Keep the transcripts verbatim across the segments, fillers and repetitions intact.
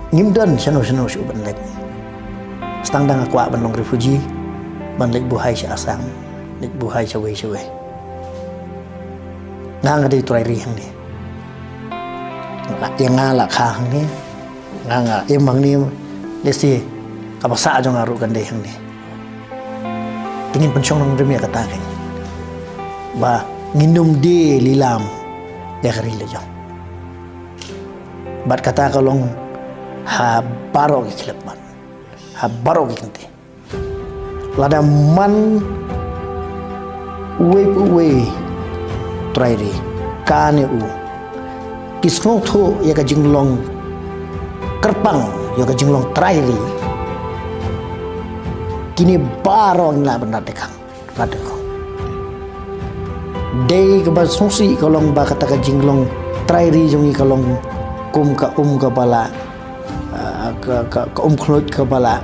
Ngim don shano shano shuh ban leit. Tang dang nga kwah ban long refugee, ban leit buhai sha Assam, leit buhai shawei shawei. Nga nga dei trai ri hangne. Nga la, ïa nga la kha hangne. Nga nga im hangne. Lehse kaba sah jong nga ruh kan dei hangne. Te ngin pynshong nongrim ïa kata kein. Ba ngin ym die lilam ïa ka ri la jong. Bad kata ka long ha baroh ki khyllipmat, ha baroh ki kynti. Lada man uwei pa uwei u trai ri, kane u, ki sngewthuh ïa ka jinglong kyrpang, ïa ka jinglong trai ri, kine baroh ngi lah ban rat dkhang, rat dkhang. Dei kaba sngewsih ka long ba kata ka jinglong trai ri jong ngi ka long kum ka um kaba la, ah, ka, ka, ka um khluit kaba la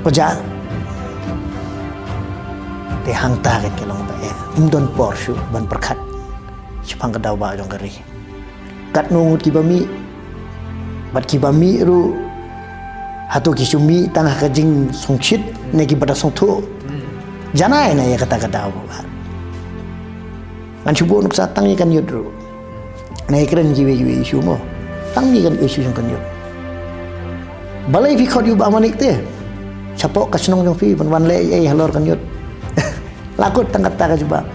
pjah. Te hangta kein ka long ba eh, ym don por shuh ban pyrkhat shaphang ka daw ba jong ka ri. Katno ngut kiba mih, bad kiba mih ruh, hato ki shu mih tang ha ka jingsngewsih ne kiba da sngewthuh. Janai na ïa kata ka daw ba. Ngan shu buh nuksa tang ïa ka ñiut ruh. Ngan ïa kren kiwei kiwei issue mo. Tang ïa ka issue jong ka ñiut. Balei phi khot ïa u Bah Manik te shapoh ka shnong jong phi ban wan leh ei ei halor ka ñiut? La kut tang kata ka jubab.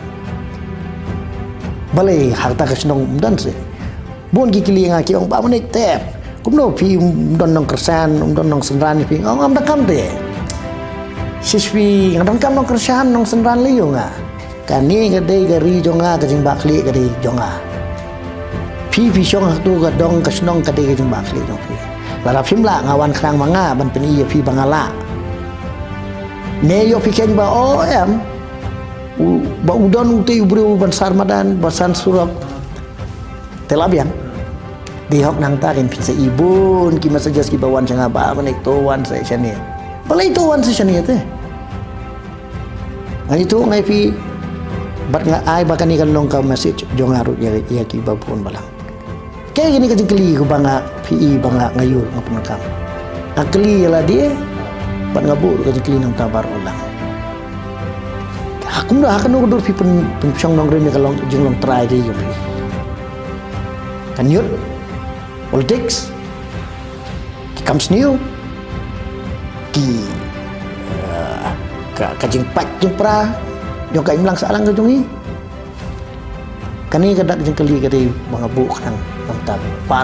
Balei ha kata ka shnong ym don seh. Bun ki kylli ïa nga ki ong Bah Manik te, kumno phi ym don nongkyrshan, ym don nongsynran phi? Nga ong ngam donkam te. Shisha phi, nga donkam nongkyrshan, nongsynran lei ïa nga. Kane ka dei ka ri jong nga, ka jingbakla ka dei jong nga. Phi phi shong ha katu ka dong ka shnong ka dei ka jingbakla jong phi. Lada phim lah nga wan khnang ma nga ban pyni ïa phi ba nga lah. Ne ïoh phi kheiñ ba o em. U, ba u don u te u briew ban sar madan, ba san surok. Te la biang. Dei hok nangta kein phin sa i bun ki messages kiba wan sha nga Bah Manik to wan sa shane. Balei to wan sa shane te? Nga ïathuh nga ïa phi bad nga ai ba kane kan long ka message jong nga ruh ïa, ïa kiba bun balang. Kaei kane ka jingkylli kaba nga phi i ba nga nga ïoh nga pyndonkam. Nga kylli ïa lade bad nga buh ruh ka jingkylli nangta baroh lang. Ha kumno ha kano ka dur phi pyn, pynshong nongrim ïa ka long jinglong trai de ïa phi. Ka ñiut, politics, ki kam sniew, ki, eh, ka, ka jingpait jingpra jong ka imlang sahlang ka jong ngi. Kane ka dak jingkylli ka dei ba nga buh khnang nangta ba